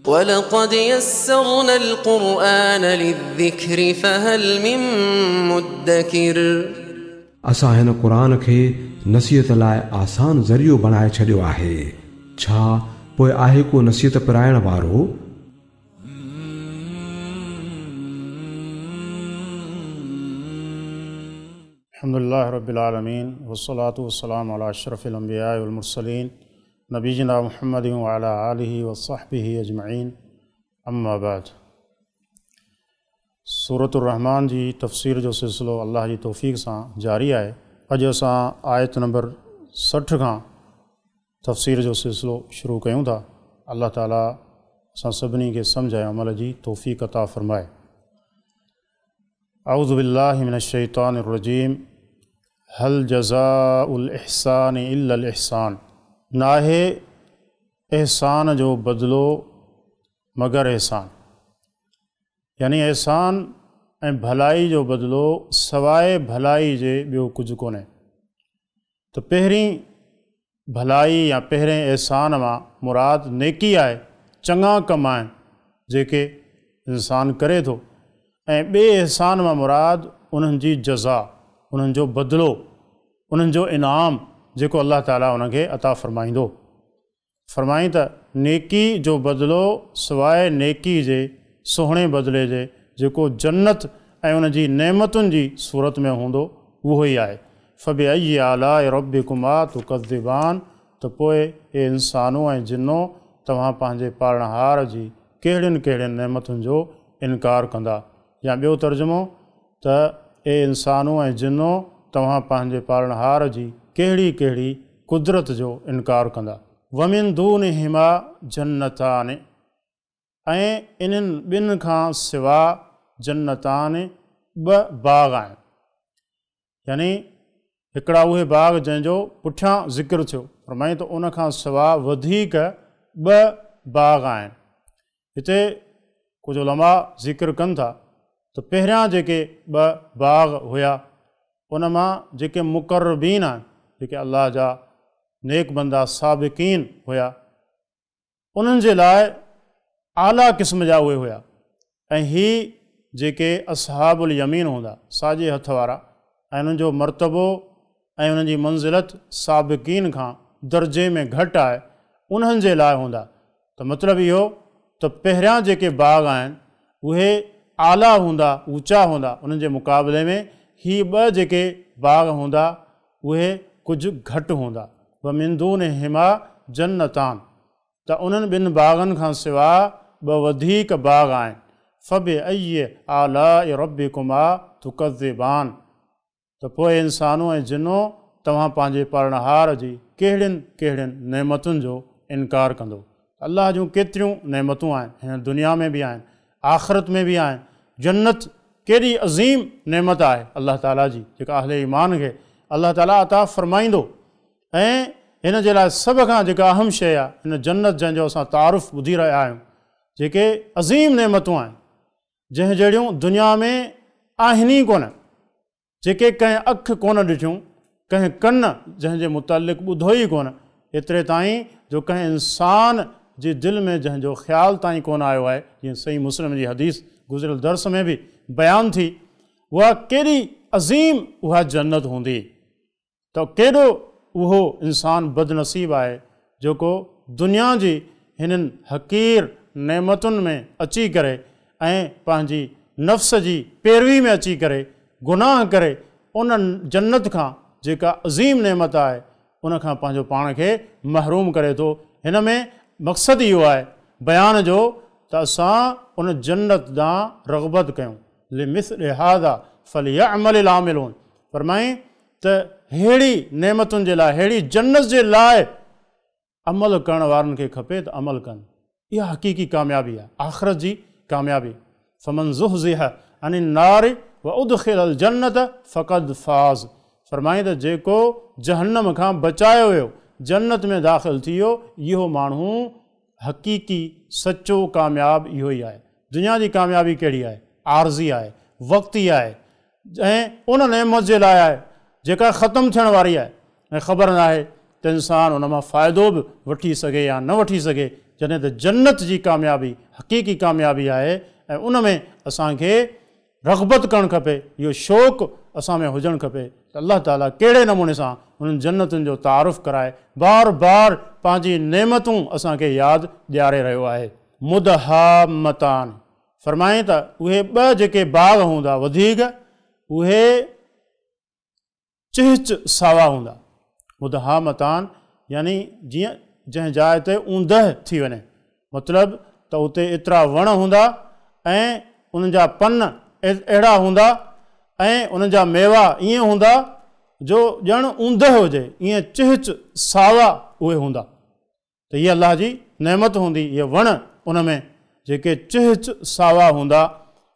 ولقد يسرنا القرآن للذكر فهل من مدكر. असां हिन क़ुर खे नसीहत लाइ आसान ज़रियो बणाए छॾियो आहे, छा पोइ आहे को नसीहत पराइण वारो? अल्हम्दुलिल्लाहि रब्बिल आलमीन वस्सलातु वस्सलामु अला अशरफिल अंबिया वल मुरसलीन नबीना मुहम्मद व अला आलिहि व सहबिहि अजमईन। अम्मा बाद, सूरतुर रहमान जी तफ़सीर जो सिलसिलो अल्लाह जी तौफ़ीक़ सां जारी आहे। अॼु असां आयत नंबर 60 खां तफ़सीर जो सिलसिलो शुरू कयूं था। अल्लाह ताला असां सभिनी खे सम्झ ऐं अमल जी तौफ़ीक़ अता फ़रमाए। अऊज़ु बिल्लाहि मिनश शैतानिर रजीम। हल जज़ाउल इहसान इल्लल इहसान, नाहे एहसान जो बदिलो मगर एहसान, यानी एहसान ऐं भलाई जो बदिलो सवाइ भलाई जे ॿियो कुझु कोन्हे। त पहिरीं भलाई या पहिरें एहसान मां मुराद नेकी आहे, चङा कम आहिनि जेके इंसान करे थो, ऐं ॿिए एहसान मां मुराद उन्हनि जी जज़ा, उन्हनि जो बदिलो, उन्हनि जो इनाम जेको अल्लाह ताला उनखे अता फ़रमाईंदो। फ़रमाई त नेकी जो बदिलो सवाइ नेकी जे सुहिणे बदिले जे जेको जन्नत ऐं उनजी नेमतुनि जी सूरत में हूंदो उहो ई आहे। फ़बिअय्यि आलाइ रब्बिकुमा तुकज़्ज़िबान, त पोइ ए इंसानो ऐं जिनो तव्हां पंहिंजे पालणहार जी कहिड़ियुनि कहिड़ियुनि नेमतुनि जो इनकार कंदा। या ॿियो तर्जुमो त ए इंसानो ऐं जिनो तव्हां पंहिंजे पालणहार जी कहिड़ी कहिड़ी कुदरत जो इनकार कंदा। वमिन दूनिहिमा जन्नतान, ऐं इन्हनि ॿिनि खां सिवा जन्नतान ॿ बाग़ आहिनि, यानी हिकिड़ा उहे बाग़ जंहिंजो पुठियां ज़िक्र थियो। फरमाई त उन खां सिवा वधीक ॿ बाग़ आहिनि। हिते कुझु उलमा ज़िक्र कनि था त पहिरियां जेके ॿ बाग़ हुया उन मां जेके मुकर्रबीन आहिनि, जेके अल्लाह जा नेक बंदा साबिकीन हुया, उन्हनि जे लाइ आला क़िस्म जा उहे हुया। ऐं ही जेके असहाबुल यमीन हूंदा, साॼे हथ वारा, ऐं उन्हनि जो मर्तबो ऐं उन्हनि जी मंज़िलत साबिकीन खां दर्जे में घटि आहे, उन्हनि जे लाइ हूंदा। त मतिलबु इहो त पहिरियां जेके बाग़ आहिनि उहे आला हूंदा, ऊंचा हूंदा, उन्हनि जे मुक़ाबले में ही ॿ जेके बाग़ हूंदा उहे कुझु घटि हूंदा। व मिन दूनिहिमा जन्नतान, त उन्हनि ॿिनि बाग़नि खां सिवा ॿ वधीक बाग़ आहिनि। फ़बिअय्यि आलाइ रब्बिकुमा तुकज़्ज़िबान, त पोइ इंसानो ऐं जिनो तव्हां पंहिंजे पालणहार जी कहिड़ियुनि कहिड़ियुनि नेमतुनि जो इनकार कंदो। अल्लाह जूं केतिरियूं नेमतूं आहिनि, हिन दुनिया में बि आहिनि, आख़िरत में बि आहिनि। जन्नत केॾी अज़ीम नेमत आहे अल्लाह ताला जी, जेका अहले ईमान खे अल्लाह ताला अता फ़रमाईंदो। ऐं हिन जे लाइ सभ खां जेका अहम शइ आहे हिन जन्नत जंहिंजो असां तारुफ़ ॿुधी रहिया आहियूं, जेके अज़ीम नेमतूं आहिनि, जंहिं जहिड़ियूं दुनिया में आहिनि ई कोन, जेके कंहिं अखि कोन ॾिठियूं, कंहिं कन जंहिंजे मुतालिक़ ॿुधो ई कोन, एतिरे ताईं जो कंहिं इंसान जी दिलि में जंहिंजो ख़्याल ताईं कोन आयो आहे। जीअं सही मुस्लिम जी हदीस गुज़िरियल दर्स में बि बयान थी, उहा केॾी अज़ीम उहा जन्नत हूंदी। त केॾो उहो इंसान बदनसीब आहे जेको दुनिया जी हिननि हक़ीर नेमतुनि में अची करे ऐं पंहिंजी नफ़्स जी पैरवी में अची करे गुनाह करे उन जन्नत खां जेका अज़ीम नेमत आहे उन खां पंहिंजो पाण खे महरूम करे थो। हिन में मक़सदु इहो आहे बयान जो त असां उन जन्नत ॾांहुं रग़बत कयूं। लिमिस्ल हाज़ा फलियअमलिल आमिलून, फरमाई त अहिड़ी नेमतुनि जे लाइ, अहिड़ी जन्नत जे लाइ अमल करण वारनि खे खपे त अमल कनि। इहा हक़ीक़ी कामयाबी आहे, आख़िरत जी कामयाबी। फमन ज़ुहज़िह अनिन नार व उदखिलल जन्नत फ़क़द फ़ाज़, फरमाई त जेको जहन्नम खां बचायो वियो, जन्नत में दाख़िल थी वियो, इहो माण्हू हक़ीक़ी सचो कामयाब इहो ई आहे। दुनिया जी कामयाबी कहिड़ी आहे? आर्ज़ी आहे, वक़्ती आहे, ऐं उन नेमत जे लाइ आहे जेका ख़तमु थियण वारी आहे ऐं ख़बर न आहे त इंसान उन मां फ़ाइदो बि वठी सघे या न वठी सघे। جڏهن ته جنت جي ڪاميابي حقيقي ڪاميابي آهي ۽ ان ۾ اسان کي رغبت ڪرڻ کپي، اهو شوق اسان ۾ هجڻ کپي ته الله تعاليٰ ڪهڙي نموني سان انهن جنتن جو تعارف ڪرائي بار بار پنهنجي نعمتون اسان کي ياد ڏياري رهيو آهي. مدهامتان، فرمائين ته اهي ٻه جيڪي باغ هوندا وڌيڪ اهي چهچ ساوا هوندا. مدهامتان يعني جيئن جنهن جاء تي اوندهه ٿي وڃي، مطلب ته اتي ايترا وڻ هوندا ۽ انهن جا پن اهڙا هوندا ۽ انهن جا ميوا ائين هوندا جو ڄڻ اوندهه هجي، ائين چهچ ساوا اهي هوندا. ته هيء الله جي نعمت هوندي، اهي وڻ ان ۾ جيڪي چهچ ساوا هوندا،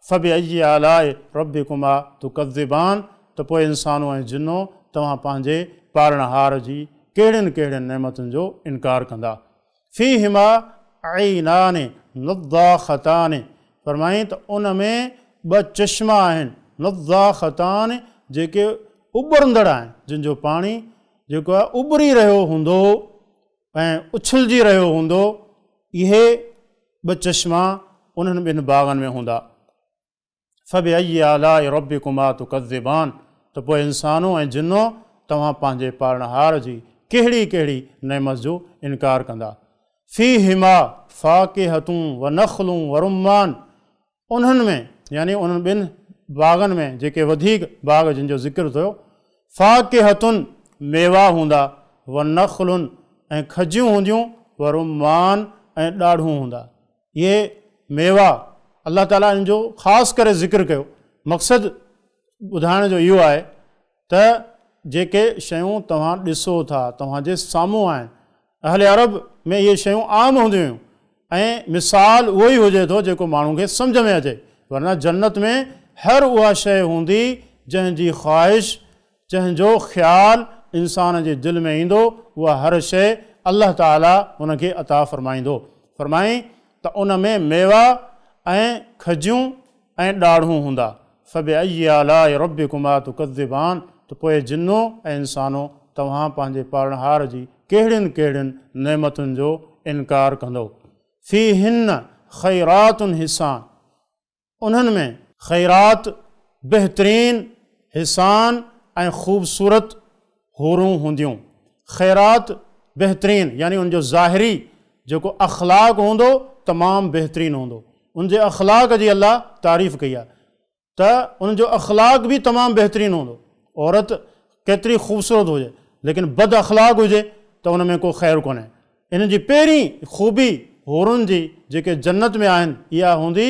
فبأي آلاء ربڪما تڪذبان ته پوء انسانو ۽ جنو توهان پنهنجي پالڻهار جي ڪهڙين ڪهڙين نعمتن جو انڪار ڪندا. فيهما عينان نضاختان فرمائين ته ان ۾ ٻه چشما آهن، نضاختان جيڪي اٻرندڙ آهن، جن جو پاڻي جيڪو آهي اٻري رهيو هوندو ۽ اڇلجي رهيو هوندو، اهي ٻه چشما انهن ٻن باغن ۾ هوندا. فبأي آلاء ربڪما تڪذبان ته پوء انسانو ۽ جنو توهان پنهنجي پالڻهار جي ڪهڙي ڪهڙي نعمت جو انڪار ڪندا. فيهما فاڪهة ونخل ورمان انهن ۾، يعني انهن ٻن باغن ۾، جيڪي وڌيڪ باغ جن جو ذڪر ٿيو، فاڪهة ميوا هوندا، ونخل ۽ کجيون هونديون، ورمان ۽ ڏاڙهون هوندا. اهي ميوا الله تعاليٰ انهن جو خاص ڪري ذڪر ڪيو، مقصد ٻڌائڻ جو اهو آهي ته جيڪي شيون توهان ڏسو ٿا، توهان جي سامهون آهن. اهل عرب ۾ اهي شيون عام هونديون هيون ۽ مثال اهو ئي هجي ٿو جيڪو ماڻهو کي سمجهه ۾ اچي، ورنه جنت ۾ هر اها شيء هوندي جنهن جي خواهش، جنهن جو خيال انسان جي دل ۾ ايندو، اها هر شيء الله تعاليٰ هن کي عطا فرمائيندو. فرمائين ته ان ۾ ميوا ۽ کجيون ۽ ڏاڙهون هوندا. فبأي آلاء ربڪما تڪذبان ته پوء جنو ۽ انسانو توهان پنهنجي پالڻهار جي ڪهڙين ڪهڙين نعمتن جو انڪار ڪندؤ. فيهن خيرات حسان انهن ۾، خيرات بهترين، حسان ۽ خوبصورت حورون هونديون. خيرات بهترين يعني ان جو ظاهري جيڪو اخلاق هوندو تمام بهترين هوندو. ان جي اخلاق جي الله تعريف ڪئي آهي ته ان جو اخلاق به تمام بهترين هوندو. عورت ڪيتري خوبصورت هجي ليڪن بد اخلاق هجي ته ان ۾ ڪو خير ڪونهي. ان جي پهرين خوبي حورن جي جيڪي جنت ۾ آهن اها هوندي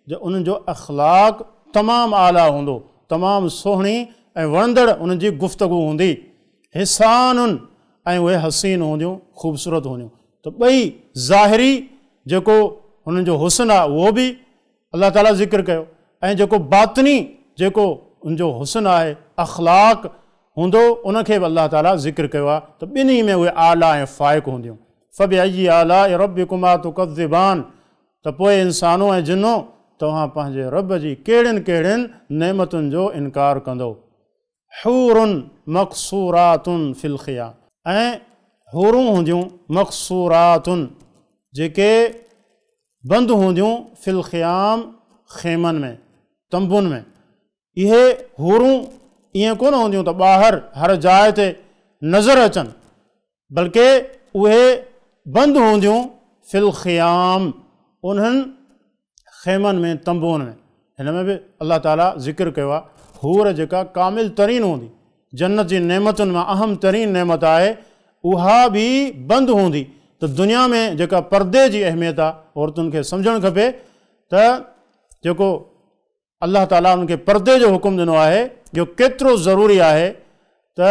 جو انهن جو اخلاق تمام اعليٰ هوندو، تمام سهڻي ۽ وڻندڙ انهن جي گفتگو هوندي. حسان ۽ اهي حسين هونديون، خوبصورت هونديون. ته ٻئي ظاهري جيڪو هنن جو حسن آهي اهو به الله تعاليٰ ذڪر ڪيو ۽ جيڪو باطني جيڪو ان جو حسن آهي، اخلاق، هوندو ان کي به الله تعاليٰ ذڪر ڪيو آهي ته ٻنهي ۾ اهي اعليٰ ۽ فائق هونديون. فبأي آلاء ربڪما تڪذبان ته پوء انسانو ۽ جنو توهان پنهنجي رب جي ڪهڙين ڪهڙين نعمتن جو انڪار ڪندؤ. حور مقصورات في الخيام ۽ حورون هونديون مقصورات جيڪي بند هونديون في الخيام خيمن ۾، تنبن ۾. اهي حورون ائين ڪونه هونديون ته ٻاهر هر جاء تي نظر اچن، بلڪه اهي بند هونديون في الخيام انهن خيمن ۾، تنبوئن ۾. هن ۾ به الله تعاليٰ ذڪر ڪيو آهي حور جيڪا ڪامل ترين هوندي، جنت جي نعمتن مان اهم ترين نعمت آهي، اها به بند هوندي ته دنيا ۾ جيڪا پردي جي اهميت آهي عورتن کي سمجهڻ کپي ته جيڪو الله تعاليٰ انهن کي پردي جو حڪم ڏنو آهي اهو ڪيترو ضروري آهي ته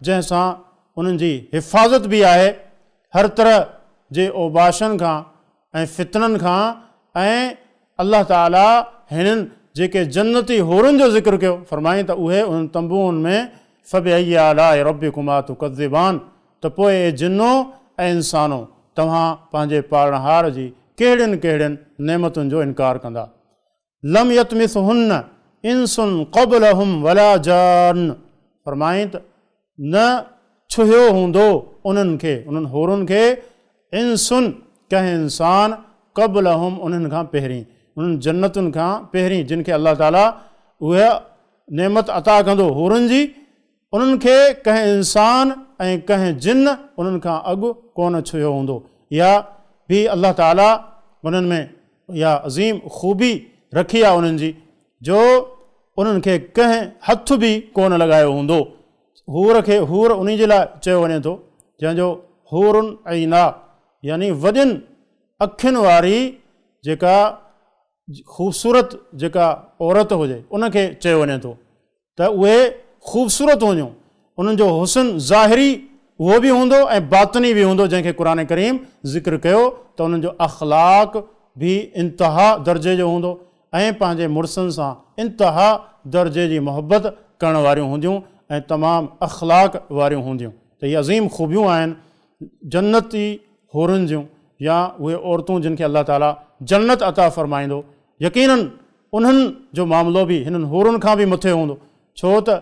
جنهن سان انهن جي حفاظت به آهي هر طرح جي اوباشن کان ۽ فتنن کان ۽ الله تعاليٰ هنن جيڪي جنتي حورن جو ذڪر ڪيو فرمائين ته اهي انهن تنبوئن ۾ فبأي آلاء ربڪما تڪذبان ته پوء اي جنو ۽ انسانو توهان پنهنجي پالڻهار جي ڪهڙين ڪهڙين نعمتن جو انڪار ڪندا. لم يطمثهن انس قبلهم ولا جان فرمائين ته نه ڇهيو هوندو انهن کي، انهن حورن کي، انس ڪنهن انسان قبلهم انهن کان پهرين، انهن جنتن کان پهرين جن کي الله تعالي اها نعمت عطا ڪندو حورن جي، انهن کي ڪنهن انسان ۽ ڪنهن جن انهن کان اڳ ڪونه ڇهيو هوندو. اها به الله تعالي انهن ۾ اها عظيم خوبي رکي آهي انهن جي جو انهن کي ڪنهن هٿ به ڪونه لڳايو هوندو. حور کي حور انهي جي لاء چيو وڃي ٿو جنهن جو حور عينا يعني وڏين اکين واري جيڪا خوبصورت جيڪا عورت هجي ان کي چيو وڃي ٿو ته اهي خوبصورت هونديون، انهن جو حسن ظاهري اهو به هوندو ۽ باطني به هوندو جنهن کي قرآن ڪريم ذڪر ڪيو ته انهن جو اخلاق به انتها درجي جو هوندو ۽ پنهنجي مڙسن سان انتها درجي جي محبت ڪرڻ واريون هونديون ۽ تمام اخلاق واريون هونديون ته اهي عظيم خوبيون آهن جنتي حورن جون يا اهي عورتون جن کي الله تعالي جنت عطا فرمائيندو يقيناً انهن جو معاملو به هنن حورن کان به مٿي هوندو، ڇو ته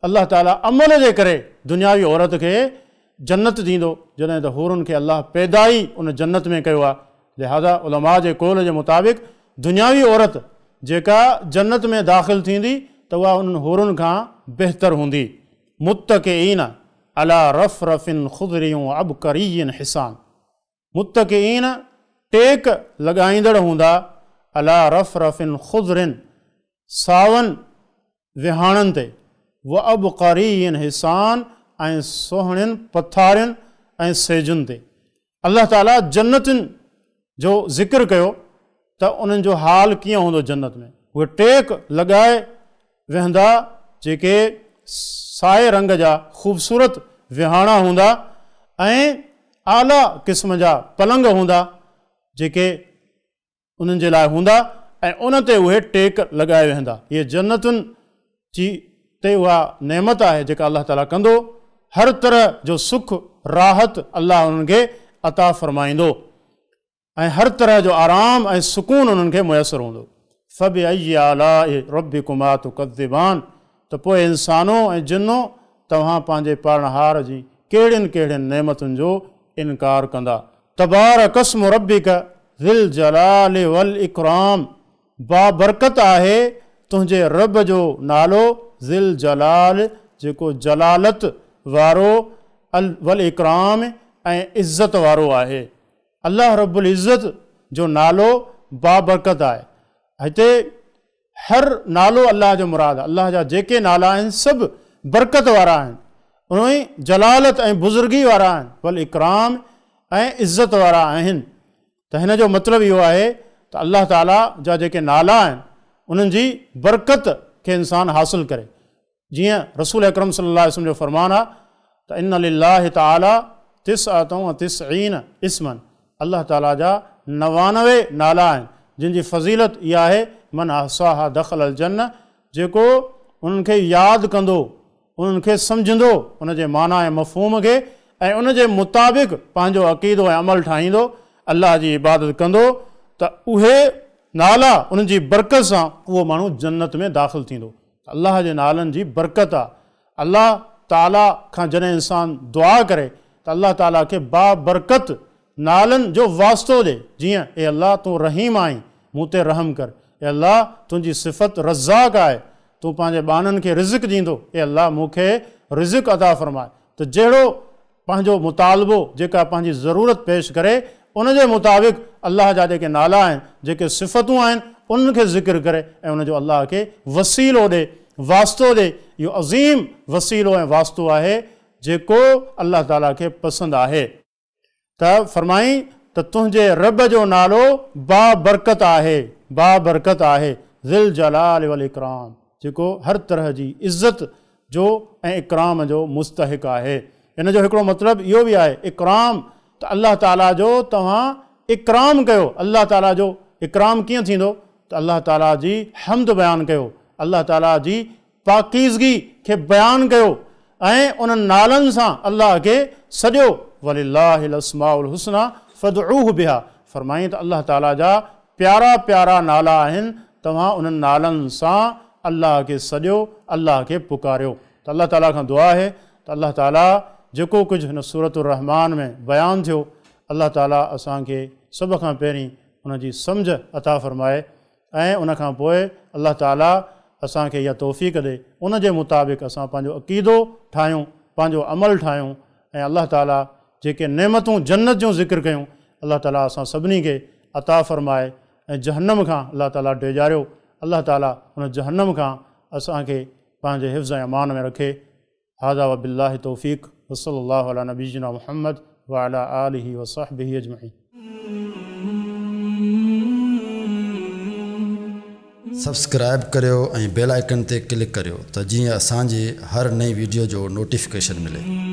الله تعاليٰ عمل جي ڪري دنياوي عورت کي جنت ڏيندو، جڏهن ته حورن کي الله پيدا ئي ان جنت ۾ ڪيو آهي، لهٰذا علماء جي قول جي مطابق دنياوي عورت جيڪا جنت ۾ داخل ٿيندي ته اها انهن حورن کان بهتر هوندي. متڪئين عليٰ رفرف خضر وعبقري حسان. متڪئين ٽيڪ لڳائيندڙ هوندا، عليٰ رفرف خضر ساون وهاڻن تي، وعبقري حسان ۽ سهڻين پٿارين ۽ سيجن تي. الله تعاليٰ جنتين جو ذڪر ڪيو ته انهن جو حال ڪيئن هوندو جنت ۾، اهي ٽيڪ لڳائي ويهندا جيڪي سائي رنگ جا خوبصورت وهاڻا هوندا ۽ اعليٰ قسم جا پلنگ هوندا جيڪي انهن جي لاء هوندا ۽ ان تي اهي ٽيڪ لڳائي ويهندا. هيء جنتن جي تي اها نعمت آهي جيڪا الله تعاليٰ ڪندو. هر طرح جو سک راحت الله انهن کي عطا فرمائيندو. ۽ هر طرح جو آرام ۽ سڪون انهن کي ميسر هوندو. فبأي آلاء ربڪما تڪذبان ته پوء انسانو ۽ جنو توهان پنهنجي پالڻهار جي ڪهڙين ڪهڙين نعمتن جو انڪار ڪندا. تبارڪ اسم ربڪ ذي الجلال والاڪرام بابرڪت آهي تنهنجي رب جو نالو ذي الجلال جيڪو جلالت وارو والاڪرام ۽ عزت وارو آهي. الله رب العزت جو نالو بابرڪت آهي. هتي هر نالو الله جو مراد آهي. الله جا جيڪي نالا آهن سڀ برڪت وارا آهن. اهي جلالت ۽ بزرگي وارا آهن. والاڪرام ۽ عزت وارا آهن. ته هن جو مطلب اهو آهي ته الله تعاليٰ جا جيڪي نالا آهن انهن جي برڪت کي انسان حاصل ڪري. جيئن رسول اڪرم صلي الله عليه وسلم جو فرمان آ ته ان لله تعالي تسعة وتسعين اسما الله تعالي جا 99 نالا آهن جن جي فضيلت اها آهي من احصاها دخل الجنة جيڪو انهن کي ياد ڪندو انهن کي سمجهندو ان جي معنيٰ ۽ مفهوم کي ۽ ان جي مطابق پنهنجو عقيدو ۽ عمل ٺاهيندو الله جي عبادت ڪندو ته اهي نالا انهن جي برڪت سان اهو ماڻهو جنت ۾ داخل ٿيندو. الله جي نالن جي برڪت آ. الله تعاليٰ کان جڏهن انسان دعا ڪري ته الله تعاليٰ کي بابرڪت نالن جو واسطو ڏي جيئن اي الله تون رحيم آهين مون تي رحم ڪر، اي الله تنهنجي صفت رزاق آهي تون پنهنجي ٻانهن کي رزق ڏيندو اي الله مون کي رزق عطا فرماء ته جهڙو پنهنجو مطالبو جيڪا پنهنجي ضرورت پيش ڪري ان جي مطابق الله جا جيڪي نالا آهن جيڪي صفتون آهن انهن کي ذڪر ڪري ۽ ان جو الله کي وسيلو ڏي واسطو ڏي اهو عظيم وسيلو ۽ واسطو آهي جيڪو الله تعالي کي پسند آهي. ته فرمائين ته تنهنجي رب جو نالو بابرڪت آهي بابرڪت آهي ذي الجلال والاڪرام جيڪو هر طرح جي عزت جو ۽ اڪرام جو مستحق آهي. ان جو هڪڙو مطلب اهو به آهي اڪرام ته الله تعاليٰ جو توهان اڪرام ڪيو. الله تعاليٰ جو اڪرام ڪيئن ٿيندو ته الله تعاليٰ جي حمد بيان ڪيو، الله تعاليٰ جي پاڪيزگي کي بيان ڪيو ۽ انهن نالن سان الله کي سڏيو، ولله الاسماء الحسنيٰ فادعوه بها فرمائين ته الله تعاليٰ جا پيارا پيارا نالا آهن توهان انهن نالن سان الله کي سڏيو، الله کي پڪاريو ته الله تعاليٰ کان دعا آهي ته الله تعاليٰ جيڪو ڪجهه هن سورة الرحمان ۾ بيان ٿيو الله تعاليٰ اسان کي. سڀ کان پهرين ان جي سمجهه عطا فرمائي ۽ ان کان پوء الله تعالي اسان کي اها توفيق ڏي ان جي مطابق اسان پنهنجو عقيدو ٺاهيون، پنهنجو عمل ٺاهيون ۽ الله تعالي جيڪي نعمتون جنت جون ذڪر ڪيون الله تعالي اسان سڀني کي عطا فرمائي ۽ جهنم کان الله تعالي ڊيڄاريو الله تعالي ان جهنم کان اسان کي پنهنجي حفظ ۽ امان ۾ رکي. هذا وبالله التوفيق وصلي الله علي نبينا محمد وعلي آله وصحبه اجمعين. سبسڪرائيب ڪريو ۽ بيل آئيڪن تي ڪلڪ ڪريو ته جيئن اسان جي هر نئين ويڊيو جو نوٽيفڪيشن ملي.